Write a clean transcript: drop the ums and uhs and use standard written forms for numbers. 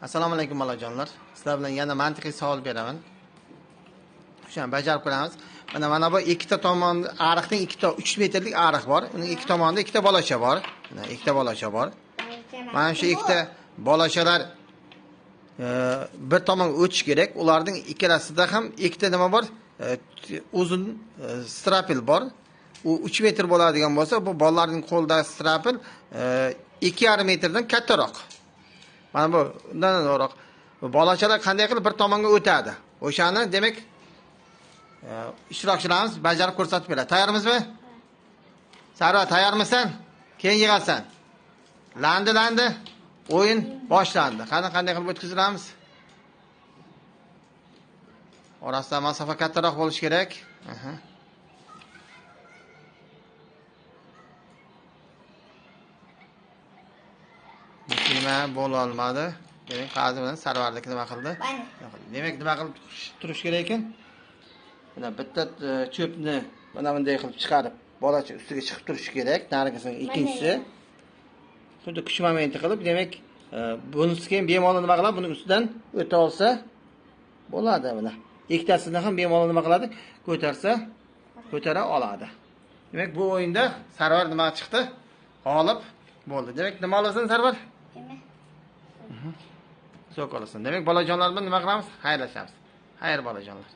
Assalomu alaykum bolajonlar. Sizlar bilan yana mantiqiy savol beraman. O'shani bajarib ko'ramiz. Mana bu ikkita tomon ariqning ikkita 3 metrlik ariq bor. Uning ikki tomonida ikkita bolacha bor. Mana ikkita bolacha bor. Mana shu ikkita bolachalar bir tomonga o'tish kerak. Ularning ikkalasida ham ikkita nima bor? Uzun strapel bor. U 3 metr bo'ladigan bo'lsa, bu bolalarning qo'lidagi strapel 2,5 metrdan kattaroq. Mana bu undan zo'roq. Bolachalar qanday qilib bir tomonga o'tadi? O'shani demak ishtirokchilarimiz bajarib ko'rsatib beradi. Tayyormizmi? Sarvar, tayyormisan? Keyin yig'asan. Landi landi. O'yin boshlandi. Qani qanday qilib o'tkazamiz? Orasida masofa kattaroq bo'lishi kerak. Aha. Nima bo'la olmadi. Demak, qazi bilan Sarvarniki nima qildi? Demak, nima qilib turish kerak ekan? Mana bitta cho'pni mana bunday qilib chiqarib, bolacha ustiga chiqib turishi kerak. Narigisini ikkinchisi. Xuddi kuch momenti qilib, demak, bunisi keyin bemalol nima qiladi? Buning ustidan o'ta olsa bo'ladi mana. Ikkitasini ham bemalol nima qiladi? Ko'tarsa, ko'tara oladi. Demak, bu o'yinda Sarvar nima chiqdi? G'olib bo'ldi. Demak, nima olasan Sarvar? So'k olasan. Demak, bolajonlar bilan nima qilamiz? Xayrlashamiz. Xayr bolajonlar.